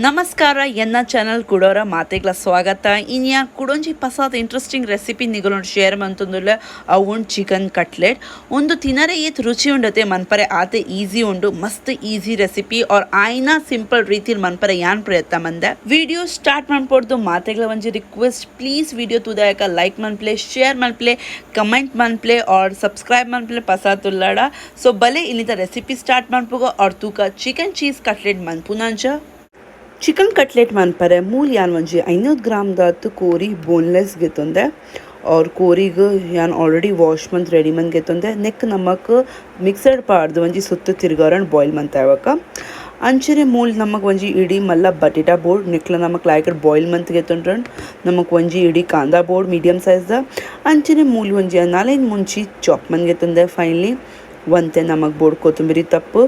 ನಮಸ್ಕಾರ, ಎನ್ನ ಚಾನಲ್ ಕುಡೋರ ಮಾತೆಗ್ಲ ಸ್ವಾಗತ. ಇನ್ಯಾ ಕುಡೊಂಜಿ ಪಸಾದ ಇಂಟ್ರೆಸ್ಟಿಂಗ್ ರೆಸಿಪಿ ನಿಗಲೊಂಡು ಶೇರ್ ಮಂತೊಂದುಲ್ಲ. ಅವುಂಡು ಚಿಕನ್ ಕಟ್ಲೆಟ್. ಒಂದು ತಿನರೆ ಏತ್ ರುಚಿ ಉಂಡತೆ, ಮನ್ಪರೆ ಆತೆ ಈಸಿ ಉಂಡು. ಮಸ್ತ್ ಈಸಿ ರೆಸಿಪಿ ಆರ್ ಆಯ್ನ ಸಿಂಪಲ್ ರೀತಿಲಿ ಮನ್ಪರೆ ಯಾನ್ ಪ್ರಯತ್ನ ಮಂದೆ. ವಿಡಿಯೋ ಸ್ಟಾರ್ಟ್ ಮನ್ಪೊಡ್ದು ಮಾತೆಗ್ಲ ಒಂಜಿ request. Please video ತೂದಾಯಕ like ಮನ್ಪ್ಲೆ, share ಮನ್ಪ್ಲೆ, comment ಮನ್ಪ್ಲೆ R subscribe ಮನ್ಪ್ಲೆ ಪಸಾತುಲ್ಲಡ. ಸೊ ಬಲೆ, ಇನ್ನಿತ ರೆಸಿಪಿ ಸ್ಟಾರ್ಟ್ ಮನ್ಪುಗ ಆರ್ ತೂಕ chicken cheese cutlet ಮನ್ಪುನಂಚ. Chicken cutlet ಮನ್ಪರೆ ಮೂಲ್ ಯಾನ್ ಒಂಜಿ 500 ಗ್ರಾಮ್ ದಾತ್ ಕೋರಿ ಬೋನ್ಲೆಸ್ ಗೆತ್ತೊಂದೆ. ಆರ್ ಕೋರಿಗ್ ಯಾನ್ ಆಲ್ರೆಡಿ ವಾಶ್ ಮಂತ್ ರೆಡಿ ಮಂತ್ ಗೆತ್ತೊಂದೆ. ನೆಕ್ ನಮಕ್ ಮಿಕ್ಸರ್ಡ್ ಪಾಡ್ದು ಒಂಜಿ ಸುತ್ತು ತಿರ್ಗಾರನ್ ಬಾಯ್ಲ್ ಮಂತಾವಕ. ಅಂಚನೆ ಮೂಲ್ ನಮಕ್ ಒಂಜಿ ಇಡೀ ಮಲ್ಲ ಬಟೇಟಾ ಬೋಡ್, ನೆಕ್ಲ ನಮಕ್ ಲಾಯ್ಕ್ ಬಾಯ್ಲ್ ಮಂತ್ ಗೆತ್ತೊಂಡ್ರನ್. ನಮಕ್ ಒಂಜಿ ಇಡೀ kanda board medium size the. ಅಂಚನೆ ಮೂಲ್ ಒಂಜಿ ನಾಲೈನ್ ಮುಂಚಿ ಚಾಪ್ ಮಂತ್ ಗೆತ್ತೊಂದೆ. ಫೈನಲಿ ಒಂತೆ ನಮಕ್ ಬೋಡ್ ಕೊತ್ತಂಬರಿ ತಪ್ಪು.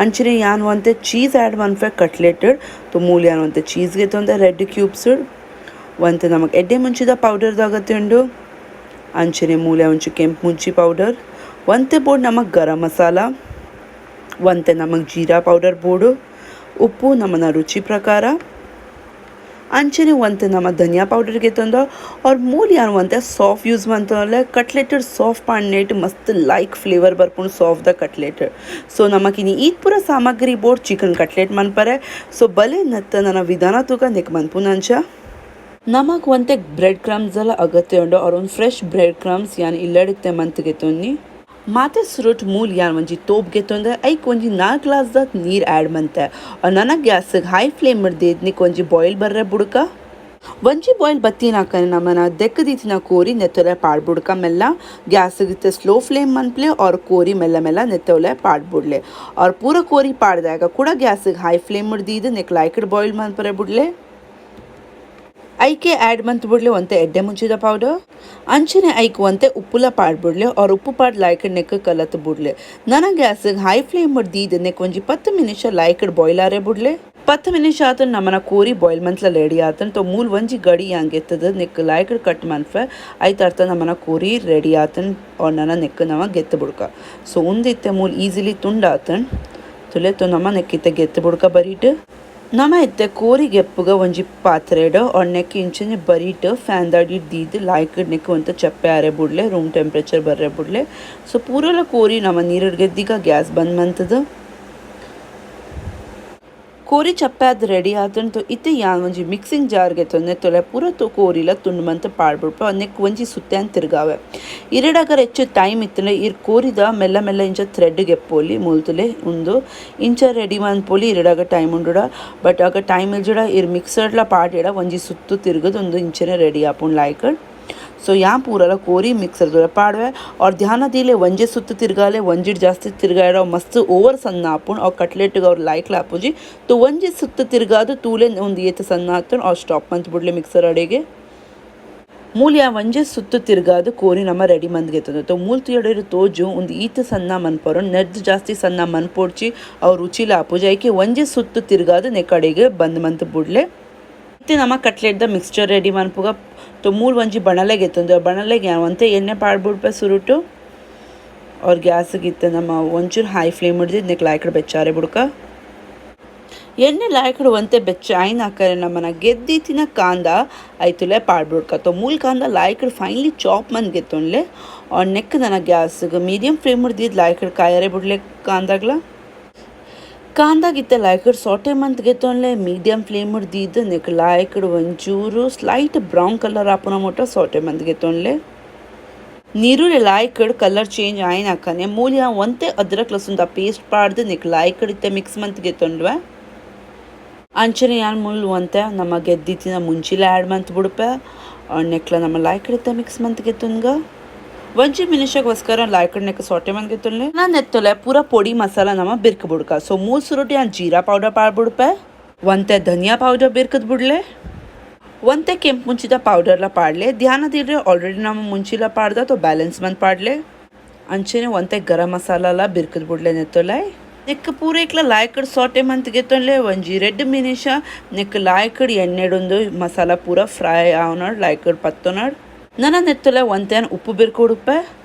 ಅಂಚನೆ ಯಾನ್ ಒಂತೆ ಚೀಸ್ ಆ್ಯಡ್ ಮನ್ಪೆ ಕಟ್ಲೆಟ್. ತೋ ಮೂಲ್ ಯಾನ್ ಒಂತೆ ಚೀಸ್ ಗೆತ್ತೊಂದೆ ರೆಡ್ ಕ್ಯೂಬ್ಸ್. ಒಂತೆ ನಮಕ್ ಎಡ್ಡೆ ಮುಂಚಿದ ಪೌಡರ್ ಅಗತ್ಯ ಉಂಡು. ಅಂಚನೆ ಮೂಲೆ ಒಂಚು ಕೆಂಪು ಮುಂಚಿ ಪೌಡರ್, ಒಂತೆ ಬೋಡ್ ನಮಕ್ ಗರಂ ಮಸಾಲ, ಒಂತೆ ನಮಕ್ ಜೀರಾ ಪೌಡರ್ ಬೋಡು, ಉಪ್ಪು ನಮ್ಮನ ರುಚಿ ಪ್ರಕಾರ. ಅಂಚನೆ ಒಂತೆ ನಮ್ಮ ಧನಿಯಾ ಪೌಡರ್ ಗೆತ್ತೊಂದು. ಆರ್ ಮೂಲ್ ಯಾನ್ ಒಂತೆ ಸಾಫ್ ಯೂಸ್ ಮಂತೊಂದುಲ್ಲೆ. ಕಟ್ಲೆಟ್ ಸಾಫ್ ಪಾಡ್ನೆಟ್ ಮಸ್ತ್ ಲೈಕ್ ಫ್ಲೇವರ್ ಬರ್ಪುಂಡು ಸಾಫ್ the cutlet. So ನಮಕ್ ಇನಿ ಈತ್ ಪೂರ ಸಾಮಗ್ರಿ board chicken cutlet ಮನ್ಪರೆ. ಸೊ ಬಲೆ, ನತ್ತ ನನ್ನ ವಿಧಾನ ತೂಕ ನೆಕ್ ಮನ್ಪುನಂಚ. ನಮಕ್ ಒಂತೆ ಬ್ರೆಡ್ ಕ್ರಮ್ಸ್ ಎಲ್ಲ ಅಗತ್ಯ ಉಂಡು. ಆರ್ ಒಂದು fresh bread crumbs ಯಾನ್ ಇಲ್ಲಡಿತ್ತೆ ಮಂತ್ ಗೆತ್ತೊನ್ನಿ. ಮಾತೆ ಸುರುಟ್ ಮೂಲ್ ಯಾನ್ ಒಂಜಿ ತೋಪ್ ಗೆತ್ತೊಂದೆ. ಐಕ್ ಒಂಜಿ 4 ಗ್ಲಾಸ್ ದಾತ್ ನೀರ್ ಆ್ಯಡ್ ಮಂತೆ. ನನ gas high flame ನಿಕ್ ಒಂಜಿ ಬಾಯ್ಲ್ ಬರ್ರೆ ಬುಡ್ಕ. ಒಂಜಿ ಬಾಯ್ಲ್ ಬತ್ತಿನಾಕನೆ ನಮನ ದೆಕ್ಕ ದೀತಿನ ಕೋರಿ ನೆತ್ತೊಲೆ ಪಾಡ್ಬುಡ್ಕ. ಮೆಲ್ಲ gas slow flame ಮನ್ಪ್ಲೆ R ಕೋರಿ ಮೆಲ್ಲ ಮೆಲ್ಲ ನೆತ್ತೊಲೆ ಪಾಡ್ಬುಡ್ಲೆ. ಆರ್ ಪೂರ ಕೋರಿ ಪಾಡ್ದಾಗ ಕೂಡ gas high flame ದೀದ್ neck ಲಾಯ್ಕಡ್ boil ಮನ್ಪರೆ ಬುಡ್ಲೆ. ಐಕೆ ಆ್ಯಡ್ ಮಂತ್ ಬುಡ್ಲೆ ಒಂತೆ ಎಡ್ಡೆ ಮುಂಚಿದ ಪೌಡರ್. ಅಂಚನೆ ಐಕ್ ಒಂತೆ ಉಪ್ಪುಲ ಪಾಡ್ಬುಡ್ಲೆ. ಆರ್ ಉಪ್ಪು ಪಾಡ್ ಲಾಯ್ಕಡ್ ನೆಕ್ ಕಲತ್ ಬುಡ್ಲೆ. ನನ gas high flame ದೀದ್ neck ಒಂಜಿ 10 ನಿಮಿಷ ಲಾಯ್ಕಡ್ ಬಾಯ್ಲ್ ಆರೆ ಬುಡ್ಲೆ. 10 ನಿಮಿಷ ಆತನ್, ನಮನ ಕೋರಿ ಬಾಯ್ಲ್ ಮಂತ್ಲ ರೆಡಿ ಆತನ್. ತೋ ಮೂಲ್ ಒಂಜಿ ಗಡಿ ಗೆತ್ತದ ನೆಕ್ ಲಾಯ್ಕಡ್ ಕಟ್ ಮನ್ಫೆ. ಐತ ಅರ್ಥ ನಮನ ಕೋರಿ ರೆಡಿ ಆತನ್. ಆರ್ ನನ ನೆಕ್ ನಮ ಗೆತ್ತ ಬುಡ್ಕ. ಸೊ ಉಂದಿತ್ತೆ ಮೂಲ್ ಈಸಿಲಿ ತುಂಡಾತನ್ ತುಲೆ. ತೋ ನಮ ನೆಕ್ಕಿತ್ತೆ ಗೆತ್ತ ಬುಡ್ಕ ಬರೀಟ್. ನಮ ಇತ್ತೆ ಕೋರಿ ಗೆಪ್ಪುಗ ಒಂಜಿ ಪಾತ್ರೆಡ್ ನೆಕ್ ಇಂಚನೆ ಬರೀಟ್ ಫ್ಯಾನ್ ದಾಡಿ ದೀದ್ ಲಾಯ್ಕ್ ನೆಕ್ ಒಂತ ಚಪ್ಪೆ ಆರೆ ಬುಡ್ಲೆ, ರೂಮ್ ಟೆಂಪ್ರೇಚರ್ ಬರ್ರೆ ಬುಡ್ಲೆ. ಸೊ ಪೂರಲ ಕೋರಿ ನಮ ನೀರುಡ್ ಗೆದ್ದಿಗ ಗ್ಯಾಸ್ ಬಂದ್ ಮಂತದ. ಕೋರಿ ಚಪ್ಪೆ ಆದ್ ರೆಡಿ ಆತಂತು. ಇತ್ತೆ ಯಾನ್ ಒಂಜಿ ಮಿಕ್ಸಿಂಗ್ ಜಾರ್ ಗೆತ್ತೊಂದೆ. ತೊಲೆ ಪೂರ ತೋ ಕೋರಿಲ ತುಂಡು ಮಂತ್ ಪಾಡ್ಬಿಡ್ಪ. ನೆಕ್ ಒಂಜಿ ಸುತ್ತ್ಯಾನ್ ತಿರ್ಗಾವೆ. ಇರಡಗರ ಹೆಚ್ಚು ಟೈಮ್ ಇತ್ತಂದ್ರೆ ಇರ್ ಕೋರಿದ ಮೆಲ್ಲ ಮೆಲ್ಲ ಇಂಚ ಥ್ರೆಡ್ ಗೆಪ್ಪೋಲಿ ಮೂಲ್ತುಲೆ. ಉಂದು ಇಂಚ ರೆಡಿ ಮನ್ಪೊಲಿ ಇರಡಾಗ ಟೈಮ್ ಉಂಡುಡ. ಬಟ್ ಆಗ ಟೈಮ್ ಇಲ್ಜಡ ಇರ್ ಮಿಕ್ಸರ್ಡ್ಲ ಪಾಡಿಡ ಒಂಜಿ ಸುತ್ತು ತಿರ್ಗದು ಒಂದು ಇಂಚನೆ ರೆಡಿ ಆಪುಂಡು ಲೈಕ್. ಸೊ ಯಾ ಪೂರಲ ಕೋರಿ ಮಿಕ್ಸರ್ ಪಾಡ್ವೆ. ಆರ್ ಧ್ಯಾನ ದೀಲೆ, ಒಂಜೆ ಸುತ್ತು ತಿರ್ಗಾಲೆ. ಒಂಜಿಡ್ ಜಾಸ್ತಿ ತಿರ್ಗಾಡ ಮಸ್ತ್ ಓವರ್ ಸಣ್ಣ ಆಪುಂಡು. ಅವು ಕಟ್ಲೆಟ್ಗೆ ಅವ್ರು ಲೈಕ್ಲ ಆಪುಜಿ. ತೋ ಒಂಜಿ ಸುತ್ತು ತಿರ್ಗಾದು ತೂಲೆ ಒಂದು ಏತ್ ಸಣ್ಣ ಆತುಂಡು. ಅವ್ರು ಸ್ಟಾಪ್ ಮಂತ್ ಬುಡ್ಲೆ ಮಿಕ್ಸರ್ ಅಡೆಗೆ. ಮೂಲ್ಯ ಒಂಜೆ ಸುತ್ತು ತಿರ್ಗಾದು ಕೋರಿ ನಮ್ಮ ರೆಡಿ ಮಂದ್ಗೆತ್ತದ. ತೋ ಮೂಲ್ ತುಯಡೇರು ತೋಜು ಒಂದು ಈತ ಸಣ್ಣ ಮನ್ಪರು. ನೆರ್ದ್ ಜಾಸ್ತಿ ಸಣ್ಣ ಮನ್ಪೊಡ್ಚಿ, ಅವು ರುಚಿಲ ಆಪುಜಿ. ಐಕೆ ಒಂಜೆ ಸುತ್ತು ತಿರ್ಗಾದು ನೆಕ್ಕಡೆಗೆ ಬಂದ್ ಮಂತ್ ಬುಡ್ಲೆ. ಇತ್ತೆ ನಮ್ಮ ಕಟ್ಲೆಟ್ದ ಮಿಕ್ಸ್ಚರ್ ರೆಡಿ ಮನ್ಪುಗ. ತೋ ಮೂಲ್ ಒಂಜಿ ಬಣಲೆಗೆ ಎತ್ತೊಂದು. ಬಣಲೆಗೆ ಒಂತೆ ಎಣ್ಣೆ ಪಾಡ್ಬಿಡ್ಪೆ ಸುರುಟು. ಅವ್ರ ಗ್ಯಾಸ್ಗೆ ನಮ್ಮ ಒಂಚೂರು ಹೈ ಫ್ಲೇಮ್ ಹಿಡ್ದು ನೆಕ್ ಲಾಯ್ಕಡೆ ಬೆಚ್ಚಾರೆ ಬುಡ್ಕ. ಎಣ್ಣೆ ಲಾಯ್ಕಡೆ ಒಂತೆ ಬೆಚ್ಚ ಆಯ್ನ ಹಾಕರೆ ನಮ್ಮನ ಗೆದ್ದಿತ್ತಿನ ಕಾಂದ ಐತುಲೆ ಪಾಡ್ಬಿಡ್ಕ. ತೋ ಮೂಲ್ ಕಾಂದ ಲಾಯ್ಕಡೆ ಫೈನ್ಲಿ ಚಾಪ್ ಮಂದ್ ಗೆತ್ತೊಂಡ್ಲೆ. ಅವ್ರ ನೆಕ್ ನನ್ನ gas medium flame ಹಿಡ್ದಿದ್ದು ಲಾಯ್ಕಡೆ ಕಾಯರೆ ಬಿಡ್ಲೆ ಕಾಂದಾಗ್ಲ. ಕಾಂದಾಗಿತ್ತೆ ಲಾಯ್ಕಡ್ ಸಾಟೆ ಮಂತ್ ಗೆತ್ತೊಂಡ್ಲೆ. ಮೀಡಿಯಂ ಫ್ಲೇಮ್ ಹಿಡ್ದಿದ್ದು ನೆಕ್ ಲಾಯ್ಕಡ್ ಒಂಚೂರು slight brown colour ಆಪುನ ಮುಟ್ಟ ಸಾಟೆ ಮಂತ್ ಗೆತ್ತೊಂಡ್ಲೆ. ನೀರುಳ್ಳಿ ಲಾಯ್ಕಡ್ ಕಲರ್ ಚೇಂಜ್ ಆಯ್ನಾಕನೆ ಮೂಲ್ಯ ಒಂತೆ ಅದ್ರಕ್ ಲಸುಂದ ಪೇಸ್ಟ್ ಪಾಡ್ದು ನೆಕ್ ಲಾಯ್ಕಡ್ ಇತ್ತೆ ಮಿಕ್ಸ್ ಮಂತ್ ಗೆತ್ತೊಂಡ್ವೆ. ಅಂಚನೆ ಯಾನ್ ಮುಲ್ ಒಂತೆ ನಮ್ಮ ಗೆದ್ದಿತ್ತಿನ ಮುಂಚಿಲ ಆ್ಯಡ್ ಮಂತ್ ಬುಡ್ಪೆ. ನೆಕ್ಲ ನಮ್ಮ ಲಾಯ್ಕಡ್ ಇತ್ತೆ ಮಿಕ್ಸ್ ಮಂತ್ ಗೆತ್ತೊಂದ್ಗ. ಒಂಜಿ ನಿಮಿಷಕ್ಕೋಸ್ಕರ ಲಾಯ್ಕಡ್ ನೆಕ್ ಸಾಟೆ ಮಂತ್ ಗೆತ್ತೊಂಡ್ಲೆ. ನಾನು ನೆತ್ತೊಲೆ ಪೂರ ಪೊಡಿ ಮಸಾಲ ನಮ್ಮ ಬಿರ್ಕ್ ಬುಡ್ಕ. ಸೊ ಮೂಲ್ ಸುರುಟಿ ಯಾನ್ ಜೀರಾ ಪೌಡರ್ ಪಾಡ್ಬಿಡ್ಪೆ, ಒಂತೆ ಧನಿಯಾ ಪೌಡರ್ ಬಿರ್ಕದ್ ಬುಡ್ಲೆ, ಒಂತೆ ಕೆಂಪು ಮುಂಚಿದ ಪೌಡರ್ಲ ಪಾಡ್ಲೆ. ಧ್ಯಾನ ದಿಡ್ರೆ, ಆಲ್ರೆಡಿ ನಮ್ಮ ಮುಂಚಿಲ ಪಾಡ್ದ, ತೋ ಬ್ಯಾಲೆನ್ಸ್ ಮಂತ್ ಪಾಡ್ಲೆ. ಅಂಚನೆ ಒಂತೆ ಗರಂ ಮಸಾಲಾಲ ಬಿರ್ಕದ್ ಬುಡ್ಲೆ ನೆತ್ತೊಲೆ. ನೆಕ್ ಪೂರೇಕ್ಲ ಲಾಯ್ಕಡ್ ಸಾಟೆ ಮಂತ್ ಗೆತ್ತೊಂಡ್ಲೆ ಒಂಜಿ 2 ನಿಮಿಷ. ನೆಕ್ ಲಾಯ್ಕಡ್ ಎಣ್ಣೆಡೊಂದು ಮಸಾಲ ಪೂರ ಫ್ರೈ ಆವನಾಡ್ ಲಾಯ್ಕಡ್ ಪತ್ತೊನಾಡ್. ನನ್ನ ನೆತ್ತೊಲೆ ಒಂತೆ ಉಪ್ಪು ಬಿರ್ಕೊಡುಪ್ಪೆ.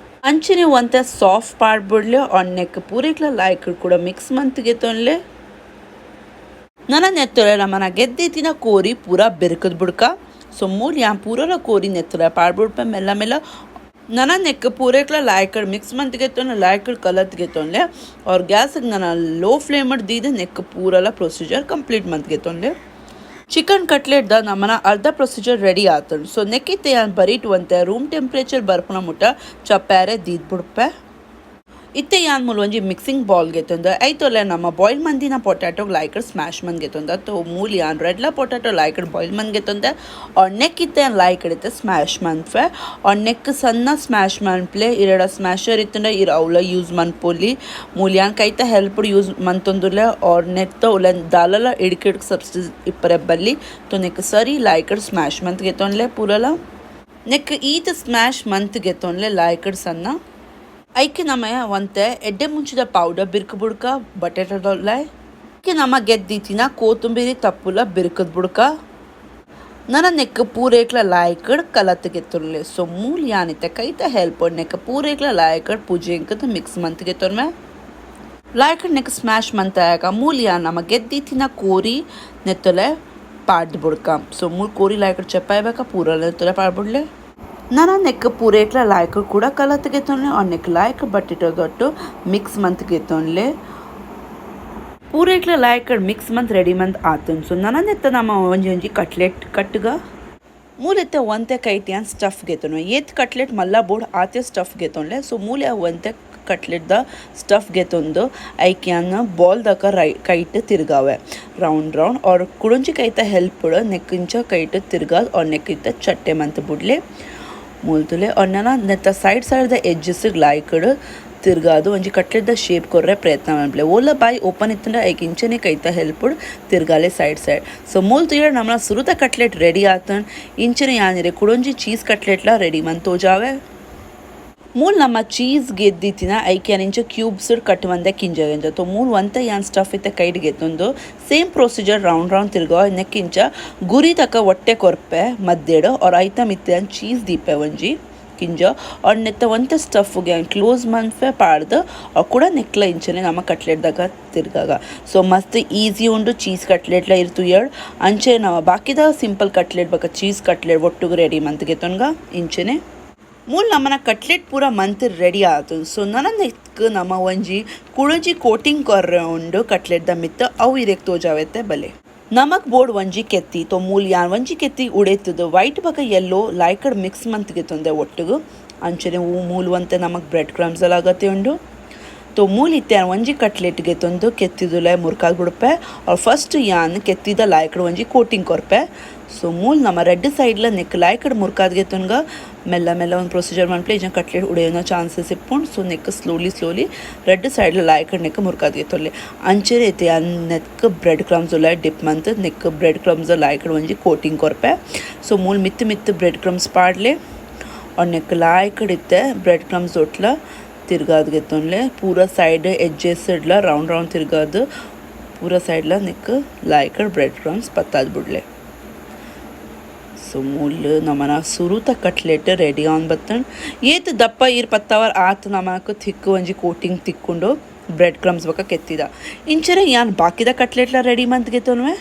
ಅಂಚನೆ ಒಂತೆ ಸಾಫ್ಟ್ ಪಾಡ್ಬಿಡ್ಲೆ. ಆನ್ ನೆಕ್ ಪೂರೇಕ್ಲ ಲಾಯ್ಕಡ್ ಕೂಡ ಮಿಕ್ಸ್ ಮಂತ್ ಗೆತ್ತೊಂಡ್ಲೆ. ನನ ನೆತ್ತೊಲೆ ನಮನ ಗೆದ್ದಿತ್ತಿನ ಕೋರಿ ಪೂರ ಬಿರ್ಕದ್ ಬುಡ್ಕ. ಸೊ ಮೂಲ್ ಯಾನ್ ಪೂರಲ ಕೋರಿ ನೆತ್ತೊಲೆ ಪಾಡ್ಬುಡ್ಪೆ ಮೆಲ್ಲ ಮೆಲ್ಲ. ನನ ನೆಕ್ ಪೂರೇಕ್ಲ ಲಾಯ್ಕಡ್ ಮಿಕ್ಸ್ ಮಂತ್ಗೆತ್ತೊಂದು ಲಾಯ್ಕಡ್ ಕಲತ್ಗೆತ್ತೊಂಲೆ ಅವ್ರ ಗ್ಯಾಸ್ಗೆ ನನ್ನ ಲೋ ಫ್ಲೇಮ್ ದೀದ ನೆಕ್ ಪೂರಲ ಪ್ರೊಸೀಜರ್ ಕಂಪ್ಲೀಟ್ ಮಂತ್ಗೆತ್ತೊಂಲೆ. ಚಿಕನ್ ಕಟ್ಲೆಟ್ the ನಮನ ಅರ್ಧ ಪ್ರೊಸೀಜರ್ ರೆಡಿ ಆತಂಡು. ಸೊ ನೆಕ್ಕಿತ್ತೆ ಯಾನ್ ಬರೀಟುವಂತೆ ರೂಮ್ ಟೆಂಪ್ರೇಚರ್ ಬರ್ಪುನ ಮುಟ್ಟ ಚಪ್ಪಾರೆ ದೀದ್ ಬುಡ್ಪೆ. ಇತ್ತೆ ಯಾನ್ ಮೂಲು ಒಂಜಿ ಮಿಕ್ಸಿಂಗ್ ಬೌಲ್ ಗೆತ್ತೊಂದು ಐತೊಲೆ ನಮ್ಮ ಬಾಯ್ಲ್ ಮಂದಿನ ಪೊಟ್ಯಾಟೊ ಲಾಯ್ಕಡ್ ಸ್ಮ್ಯಾಶ್ ಮಂದ್ ಗೆತ್ತೊಂದ. ತೋ ಮೂಲು ಯಾನ್ ರೆಡ್ಲ ಪೊಟ್ಯಾಟೊ ಲಾಯ್ಕಡ್ ಬಾಯ್ಲ್ ಮಂದ್ ಗೆತ್ತೊಂದೆ ಆರ್ ನೆಕ್ ಇತ್ತೆ ಯಾನ್ ಲಾಯ್ಕಡ್ ಇತ್ತೆ ಸ್ಮ್ಯಾಶ್ ಮನ್ಪೆ. ಆರ್ ನೆಕ್ ಸಣ್ಣ ಸ್ಮ್ಯಾಶ್ ಮನ್ಪ್ಲೆ. ಇರೆಡ ಸ್ಮ್ಯಾಶರ್ ಇತ್ತಂಡ ಇರ್ ಅವ್ಲ ಯೂಸ್ ಮನ್ಪೊಲಿ. ಮೂಲು ಯಾನ್ ಕೈತ ಹೆಲ್ಪ್ ಯೂಸ್ ಮಂತೊಂದುಲ್ಲೆ. ಆರ್ ನೆತ್ತ ಉಲ ದಾಲಲ ಇಡ್ಕಿಡ್ಕ್ ಸಬ್ಸ್ಟೆನ್ಸ್ ಇಪ್ಪರೆ ಬಲ್ಲಿ. ತೋ ನೆಕ್ ಸರಿ ಲಾಯ್ಕಡ್ ಸ್ಮ್ಯಾಶ್ ಮಂತ್ ಗೆತ್ತೊಂಡ್ಲೆ ಪೂರಲ. ನೆಕ್ ಈತ್ ಸ್ಮ್ಯಾಶ್ ಮಂತ್ ಗೆತ್ತೊಂಡ್ಲೆ ಲಾಯ್ಕಡ್ ಸಣ್ಣ. ಐಕೆ ನಮ ಒಂತೆ ಎಡ್ಡೆ ಮುಂಚಿದ ಪೌಡರ್ ಬಿರ್ಕ್ ಬುಡ್ಕ ಬಟೇಟದೊಲ್ಲೆ. ಐಕೆ ನಮ ಗೆದ್ದಿತ್ತಿನ ಕೋತಂಬೀರಿ ತಪ್ಪುಲ ಬಿರ್ಕದ್ ಬುಡ್ಕ. ನನ ನೆಕ್ ಪೂರೇಕ್ಲ ಲಾಯ್ಕಡ್ ಕಲತ್ ಗೆತ್ತೊನ್ಲೆ. ಸೊ ಮೂಲ್ ಯಾನಿತ್ತೆ ಕೈತ ಹೆಲ್ಪ್ ನೆಕ್ ಪೂರೇಕ್ಲ ಲಾಯ್ಕಡ್ ಪೂಜೆಂಕದ ಮಿಕ್ಸ್ ಮಂತ್ ಗೆತ್ತೊನ್ಮೆ. ಲಾಯ್ಕಡ್ ನೆಕ್ ಸ್ಮ್ಯಾಶ್ ಮಂತ್ ಆಯಕ ಮೂಲ್ ಯಾನ್ ನಮ ಗೆದ್ದಿತ್ತಿನ ಕೋರಿ ನೆತ್ತೊಲೆ ಪಾಡ್ದ್ ಬುಡ್ಕ. ಸೊ ಮೂಲ್ ಕೋರಿ ಲಾಯ್ಕಡ್ ಚಪ್ಪಾಯ್ಬೇಕ ಪೂರ ನೆತ್ತೊಲೆ ಪಾಡ್ಬುಡ್ಲೆ. ನನ ನೆಕ್ ಪೂರೇಕ್ಲ ಲಾಯ್ಕಡ್ ಕೂಡ ಕಲತ್ ಗೆತ್ತೊನ್ಲೆ. ಆರ್ ನೆಕ್ ಲಾಯ್ಕ್ ಬಟ್ಟಿಟೊದೊಟ್ಟು ಮಿಕ್ಸ್ ಮಂತ್ ಗೆತ್ತೊನ್ಲೆ. ಪೂರೇಕ್ಲ ಲಾಯ್ಕಡ್ ಮಿಕ್ಸ್ ಮಂತ್ ರೆಡಿ ಮಂತ್ ಆತನ್. ಸೊ ನನ ನೆತ್ತ ನಮ ಒಂಜಿ ಒಂಜಿ ಕಟ್ಲೆಟ್ ಕಟ್ಟುಗ. ಮೂಲೆತ್ತೆ ಒಂತೆ ಕೈಟಿಯಾನ್ ಸ್ಟಫ್ ಗೆತ್ತೊನ್ವೆ. ಏತ್ ಕಟ್ಲೆಟ್ ಮಲ್ಲ ಬೋರ್ಡ್ ಆತೆ ಸ್ಟಫ್ ಗೆತ್ತೊನ್ಲೆ. ಸೊ ಮೂಲೆ ಒಂತೆ cutlet the stuff ಗೆತ್ತೊಂದು ಐಕ್ಯಾನ್ ball ದಕ Rai kite ತಿರ್ಗಾವೆ round round. R ಕುಡೊಂಜಿ ಕೈತ ಹೆಲ್ಪ್ ನೆಕ್ಕಿಂಚ ಕೈಟ್ ತಿರ್ಗಾದ್ ಆರ್ ನೆಕ್ಕಿಂತ ಚಟ್ಟೆ ಮಂತ್ ಬುಡ್ಲೆ ಮೂಲ್ತುಲೆ. ಆರ್ ನನ ನೆತ್ತ side side the edges ಲಾಯ್ಕಡ್ ತಿರ್ಗಾದು ಒಂಜಿ ಕಟ್ಲೆಟ್ the shape ಕೊರ್ರೆ ಪ್ರಯತ್ನ ಮನ್ಪುಲೆ. ಓಲ ಬಾಯಿ ಓಪನ್ ಇತ್ತಂಡ ಐಕ್ ಇಂಚನೆ ಕೈತ ಹೆಲ್ಪ್ ತಿರ್ಗಾಲೆ side side. So ಮೂಲ್ ತುಯರ್ ನಮನ ಸುರುತ ಕಟ್ಲೆಟ್ ರೆಡಿ ಆತನ್. ಇಂಚನೆ ಯಾನಿರೆ ಕುಡೊಂಜಿ ಚೀಸ್ ಕಟ್ಲೆಟ್ಲ ರೆಡಿ ಮಂತ್ ತೋಜಾವೆ. ಮೂಲ್ ನಮ್ಮ ಚೀಸ್ ಗೆದ್ದಿತ್ತಿನ ಐಕ್ ಯಾನ್ ಇಂಚ ಕ್ಯೂಬ್ಸ್ ಕಟ್ ಮಂದೆ ಕಿಂಜ ಗಿಂಜ. ತೋ ಮೂಲ್ ಒಂತೆ ಯಾನ್ ಸ್ಟಫ್ ಇತ್ತೆ ಕೈಡ್ ಗೆತ್ತೊಂದು same procedure round round ತಿರ್ಗೋ ನೆಕ್ಕಿಂಚ ಗುರಿ ತಕ ಒಟ್ಟೆ ಕೊರ್ಪೆ ಮಧ್ಯೆಡ್. ಆರ್ ಐತ ಮಿತ್ತೆ ಯಾನ್ ಚೀಸ್ ದೀಪೆ ಒಂಜಿ ಕಿಂಜ. ಆರ್ ನೆತ್ತ ಒಂತೆ ಸ್ಟಫ್ ಯಾನ್ ಕ್ಲೋಸ್ ಮನ್ಪೆ ಪಾಡ್ದು ಆರ್ ಕೂಡ ನೆಕ್ಲ ಇಂಚನೆ ನಮ್ಮ ಕಟ್ಲೆಟ್ ದಾಗ ತಿರ್ಗಾಗ. ಸೊ ಮಸ್ತ್ ಈಸಿ ಉಂಡು ಚೀಸ್ ಕಟ್ಲೆಟ್ಲ ಇರ್ತು ಏಳ್. ಅಂಚೆ ನಮ್ಮ ಬಾಕಿದ ಸಿಂಪಲ್ ಕಟ್ಲೆಟ್ ಬಕ ಚೀಸ್ ಕಟ್ಲೆಟ್ ಒಟ್ಟುಗು ರೆಡಿ ಮಂತ್ ಗೆತ್ತೊನ್ಗ ಇಂಚನೆ. ಮೂಲ್ ನಮನ ಕಟ್ಲೆಟ್ ಪೂರ ಮಂತ್ ರೆಡಿ ಆತು. ಸೊ ನನ ನೆಕ್ ನಮ ಒಂಜಿ ಕುಡೊಂಜಿ ಕೋಟಿಂಗ್ ಕೊರ್ರೆ ಉಂಡು ಕಟ್ಲೆಟ್ ದ ಮಿತ್ತ ಅವು ಇರೆಕ್ ತೋಜಾವೆತ್ತೆ ಬಲೆ. ನಮಕ್ ಬೋರ್ಡ್ ಒಂಜಿ ಕೆತ್ತಿ. ತೋ ಮೂಲ್ ಯಾನ್ ಒಂಜಿ ಕೆತ್ತಿ ಉಡೇತದು ವೈಟ್ ಬಕ ಯೆಲ್ಲೋ ಲಾಯ್ಕಡ್ ಮಿಕ್ಸ್ ಮಂತ್ ಗೆತ್ತೊಂದೆ ಒಟ್ಟುಗು. ಅಂಚನೆ ಹೂ ಮೂಲ್ ಒಂತೆ ನಮಕ್ ಬ್ರೆಡ್ ಕ್ರಮ್ಸ್ ಎಲ್ಲ ಅಗತ್ಯ ಉಂಡು. ತೋ ಮೂಲ್ ಇತ್ತೆ ಒಂಜಿ ಕಟ್ಲೆಟ್ ಗೆತ್ತೊಂದು ಕೆತ್ತಿದುಲೆ ಮುರ್ಕಾದ್ ಬುಡ್ಪೆ. ಆರ್ ಫಸ್ಟ್ ಯಾನ್ ಕೆತ್ತಿದ ಲಾಯ್ಕಡ್ ಒಂಜಿ ಕೋಟಿಂಗ್ ಕೊರ್ಪೆ. ಸೊ ಮೂಲ್ ನಮ್ಮ ರೆಡ್ ಸೈಡ್ಲ ನೆಕ್ ಲಾಯ್ಕಡ್ ಮುರ್ಕಾದ್ ಗೆತ್ತೊನ್ಗ ಮೆಲ್ಲ ಮೆಲ್ಲ ಒಂದು ಪ್ರೊಸೀಜರ್ ಮನ್ಪಲೆ. ಇಜ ಕಟ್ಲೆಟ್ ಉಡೆಯೋನ ಚಾನ್ಸಸ್ ಇಪ್ಪುಂಡು. So neck slowly slowly red ಸೈಡ್ಲ ಲಾಯ್ಕಡ್ neck ಮುರ್ಕಾದ್ ಗೆತ್ತೊನ್ಲೆ. ಅಂಚನೆ ಇತ್ತೆ ಯಾನ್ neck bread crumbs ಉಲ್ಲ ಡಿಪ್ ಮಂತ್ neck bread crumbs ಲಾಯ್ಕಡ್ ಒಂಜಿ ಕೋಟಿಂಗ್ ಕೊರ್ಪೆ. ಸೊ ಮೂಲ್ ಮಿತ್ತು ಮಿತ್ತು ಬ್ರೆಡ್ ಕ್ರಮ್ಸ್ ಪಾಡ್ಲೆ. ಆರ್ ನೆಕ್ ಲಾಯ್ಕಡ್ ಇತ್ತೆ ಬ್ರೆಡ್ ಕ್ರಮ್ಸ್ ಒಟ್ಲ ತಿರ್ಗಾದ್ ಗೆತ್ತೊನ್ಲೆ. ಪೂರ ಸೈಡ್ ಎಡ್ಜಸ್ ಇಡ್ಲ ರೌಂಡ್ ರೌಂಡ್ ತಿರ್ಗಾದ್ ಪೂರ ಸೈಡ್ಲ ನೆಕ್ ಲಾಯ್ಕಡ್ ಬ್ರೆಡ್ ಕ್ರಮ್ಸ್ ಪತ್ತಾದ್ ಬುಡ್ಲೆ. ಸೊ ಮೂಲ್ ನಮನ ಸುರುತ cutlet ready on ಬತ್ತನ್. ಏತ್ ದಪ್ಪ ಈರ್ ಪತ್ತವರ್ ಆತ್ ನಮಕ್ ಥಿಕ್ ಒಂಜಿ ಕೋಟಿಂಗ್ ತಿಕ್ಕೊಂಡು ಬ್ರೆಡ್ ಕ್ರಮ್ಸ್ ಬಕ ಕೆತ್ತಿದ. ಇಂಚನೆ ಯಾನ್ ಬಾಕಿದ ಕಟ್ಲೆಟ್ಲ ರೆಡಿ ಮಂತ್ ಗೆತ್ತೊನ್ವೆ.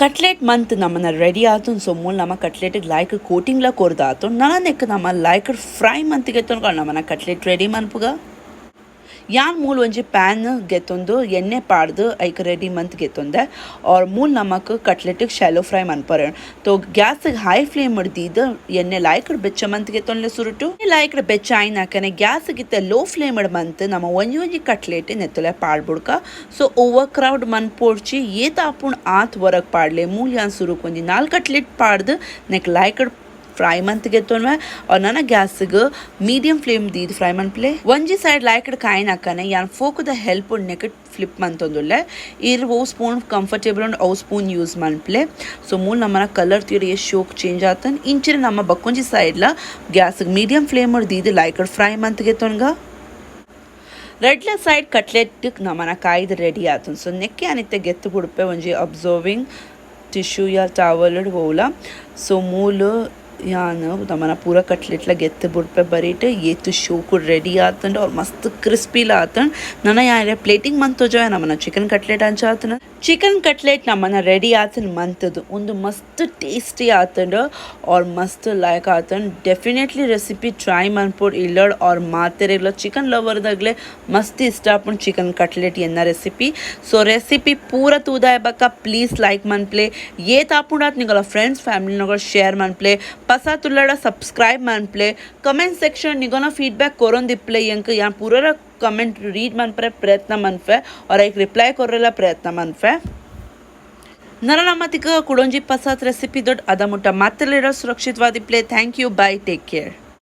ಕಟ್ಲೆಟ್ ಮಂತ್ ನಮನ ರೆಡಿ ಆತು. ಸೊ ಮೂಲ್ ನಮ ಕಟ್ಲೆಟ್ ಲಾಯ್ಕ್ ಕೋಟಿಂಗ್ಲ ಕೊರ್ದಾತು. ನನ ನೆಕ್ ನಮ ಲಾಯ್ಕ್ ಫ್ರೈ ಮಂತ್ ಗೆತ್ತೊನ್ಕ ನಮನ ಕಟ್ಲೆಟ್ ರೆಡಿ ಮನ್ಪುಗ. ಯಾನ್ ಮೂಲ್ ಒಂಜಿ ಪ್ಯಾನ್ ಗೆತ್ತೊಂದು ಎಣ್ಣೆ ಪಾಡ್ದು ಐಕ್ ರೆಡಿ ಮಂತ್ ಗೆತ್ತೊಂದೆ. ಆರ್ ಮೂಲ್ ನಮಕ್ cutlet shallow fry ಮನ್ಪರೆ. ತೋ gas high flame ದೀದ್ ಎಣ್ಣೆ ಲಾಯ್ಕಡ್ ಬೆಚ್ಚ ಮಂತ್ ಗೆತ್ತೊಂಡ್ಲೆ ಸುರುಟು. ಲಾಯ್ಕಡ್ ಬೆಚ್ಚ ಆಯ್ನಾಕನೆ ಗ್ಯಾಸ್ ಗಿತ್ತ ಲೋ ಫ್ಲೇಮ್ ಮಂತ್ ನಮ ಒಂಜಿ ಒಂಜಿ ಕಟ್ಲೆಟ್ ನೆತ್ತೊಲೆ ಪಾಡ್ಬುಡ್ಕ. So over crowd ಮನ್ಪೋಡ್ಚಿ ಏತ್ ಆಪುಣ್ ಆತ್ ಹೊರಗ್ ಪಾಡ್ಲೆ. ಮೂಲ್ ಯಾನ್ ಸುರುಕ್ ಒಂಜಿ 4 ಕಟ್ಲೆಟ್ ಪಾಡ್ದು ನೆಕ್ ಲಾಯ್ಕಡ್ ಫ್ರೈ ಮಂತ್ ಗೆತ್ತೊನ್ವೆ. ಆರ್ ನನ ಗ್ಯಾಸ್ಗ್ ಮೀಡಿಯಂ ಫ್ಲೇಮ್ ದೀದ್ ಫ್ರೈ ಮನ್ಪ್ಲೆ. ಒಂಜಿ ಸೈಡ್ ಲಾಯ್ಕಡ್ ಕಾಯಿನಾಕನೆ ಯಾನ್ ಫೋಕದ ಹೆಲ್ಪ್ ನೆಕ್ ಫ್ಲಿಪ್ ಮಂತೊಂದುಲ್ಲೆ. ಇರ್ ಓ ಸ್ಪೂನ್ ಕಂಫರ್ಟೇಬಲ್ ಉಂಡು ಅವು ಸ್ಪೂನ್ ಯೂಸ್ ಮನ್ಪ್ಲೆ. ಸೊ ಮೂಲ್ ನಮನ ಕಲರ್ ತೀರ ಎಷ್ಟು ಶೋಕ್ ಚೇಂಜ್ ಆತನ್. ಇಂಚಿನ ನಮ್ಮ ಬಕ್ಕೊಂಜಿ ಸೈಡ್ಲ gas medium flame ದೀದ್ ಲಾಯ್ಕಡ್ fry month ಗೆತ್ತೊನ್ಗ. ರೆಡ್ಲ side cutlet ನಮನ ಕಾಯ್ದು ರೆಡಿ ಆತನ್. ಸೊ ನೆಕ್ಕೆ ಅನಿತ್ತೆ ಗೆತ್ತು ಬುಡ್ಪೆ ಒಂಜಿ ಅಬ್ಸರ್ವಿಂಗ್ ಟಿಶ್ಯೂ ಯಾ ಟವಲ್ ಹೋಲ. ಸೊ ಮೂಲು ಯಾನ್ ನಮನ ಪೂರ ಕಟ್ಲೆಟ್ಲ ಗೆತ್ತು ಬುಡ್ಪೆ ಬರೀಟ್. ಏತು ಶೋಕು ರೆಡಿ ಆತಂಡ್ ಅವ್ರು ಮಸ್ತ್ ಕ್ರಿಸ್ಪಿಲ ಆತಂಡ್. ನನ ಯಾನ್ ಪ್ಲೇಟಿಂಗ್ ಮಂತ್ ತೋಜಾವೆ ನಮನ ಚಿಕನ್ ಕಟ್ಲೆಟ್ ಅಂಚ ಆತನ. ಚಿಕನ್ ಕಟ್ಲೆಟ್ ನಮನ ರೆಡಿ ಆತುಂಡು ಮಂತುದು. ಉಂದು ಮಸ್ತ್ ಟೇಸ್ಟಿ ಆತುಂಡು ಆರ್ ಮಸ್ತ್ ಲಾಯ್ಕ್ ಆತುಂಡು. ಡೆಫಿನೆಟ್ಲಿ ರೆಸಿಪಿ ಟ್ರೈ ಮನ್ಪೊಡು ಇಲ್ಲಡ್ ಆರ್ ಮಾತೆರೆಗ್ಲ ಚಿಕನ್ ಲವರ್ ದಗ್ಲೆ ಮಸ್ತ್ ಇಷ್ಟ ಆಪುಂಡು ಚಿಕನ್ ಕಟ್ಲೆಟ್ ಎನ್ನ ರೆಸಿಪಿ. ಸೊ ರೆಸಿಪಿ ಪೂರ ತೂದಾಯ ಬೊಕ್ಕ ಪ್ಲೀಸ್ ಲೈಕ್ ಮನ್ಪುಲೆ, ಏತ್ ಆಪುಂಡು ಆತ್ ನಿಗಲ ಫ್ರೆಂಡ್ಸ್ ಫ್ಯಾಮಿಲಿ ನಗಲ ಶೇರ್ ಮನ್ಪುಲೆ, ಪಸ ತುಲ್ಲಡ ಸಬ್ಸ್ಕ್ರೈಬ್ ಮನ್ಪುಲೆ, ಕಮೆಂಟ್ ಸೆಕ್ಷನ್ ನಿಗನ ಫೀಡ್ಬ್ಯಾಕ್ ಕೊರೊಂದಿಪ್ಪುಲೆ. ಎಂಕ್ ಯಾನ್ ಪೂರ ಕಮೆಂಟ್ ರೀಡ್ ಮನ್ಪರೆ ಪ್ರಯತ್ನ ಮನ್ಪೆ ಆರ್ ಐಕ್ ರಿಪ್ಲೈ ಕೊರ್ರೆಲ ಪ್ರಯತ್ನ ಮನ್ಪೆ. ನರ ನಮ್ಮತಿಕ ಕುಡೊಂಜಿ ಪಸಾತ್ ರೆಸಿಪಿ ದೊಡ್ಡ ಅದ ಮುಟ್ಟ ಮಾತೆರ್ಲೆಡ ಸುರಕ್ಷಿತವಾದಿಪ್ಪುಲೆ. Thank you, bye, take care.